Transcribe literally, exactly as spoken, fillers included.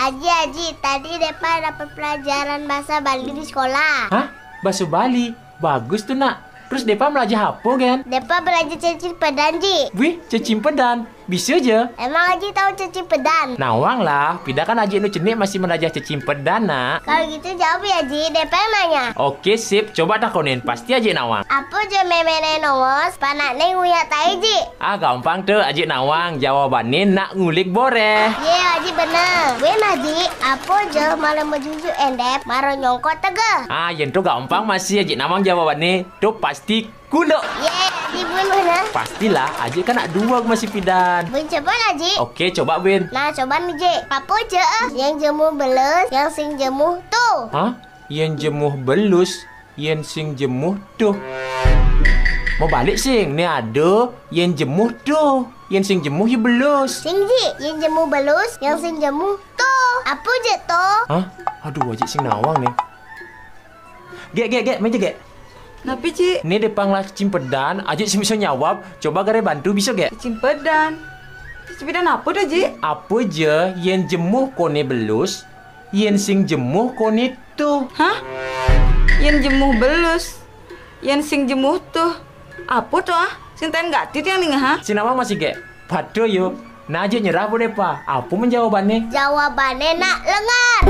Aji, Aji, tadi Depa dapat pelajaran bahasa Bali di sekolah. Hah? Bahasa Bali? Bagus tu, Nak. Terus Depa belajar apa, kan? Depa belajar cacimpedan, Ji. Wih, cacimpedan. Bisa je. Emang Aji tahu cacimpedan? Nawang lah, Pida kan ajik nu cenik masih belajar cacimpedan, Nak. Kalau gitu jawab ya, Ji. Depa yang nanya. Oke, sip. Coba takonin, pasti ajik nawang. Apa je memene nongos, panakne nguyak tai, Ji? Ah, gampang tu, ajik nawang. Jawabanne nak ngulik boreh. Ye, Aji bener. Win, Aji, apa je malam bejujuk endep, maro nyongkot tega? Ah, yen tu gampang masih, ajik nawang, jawabanne. Tu pasti kuluk. Ye, Aji pun bener. Pastilah, ajik kan nak dua masih Pidan. Bun coba lah, Ji. Oke, coba, Win. Nah, coba nih, Ji. Apa je, eh? Yang jemuh belus, yang sing jemuh tuh. Hah? Yen jemuh belus, yen sing jemuh tuh. Mau balik, sing. Ni ada, yen jemuh tuh. Yen sing jemuh ya belus. Sing, Ji, yang jemuh belus, yang sing jemuh tuh. Apa je tuh? Hah? Aduh, ajik sing nawang nih. Gek, gek, gek, meja, gek. Napi, Ji? Ni Depa ngelah cacimpedan, ajik sing bisa nyawab. Coba gare bantu, bisa, gek? Cacimpedan. Cacimpedan apa dah, Ji? Apa je yen jemuh kone belus, yen sing jemuh kone tuh. Hah? Yen jemuh belus, yen sing jemuh tuh. Apa tuh, ah? Sing ten gati tiang ninga, ha? Sing nawang masih, gek? Pado yo. Nah, ajik nyerah, Bu Depa. Apa men jawabanne? Jawabanne nak lengar.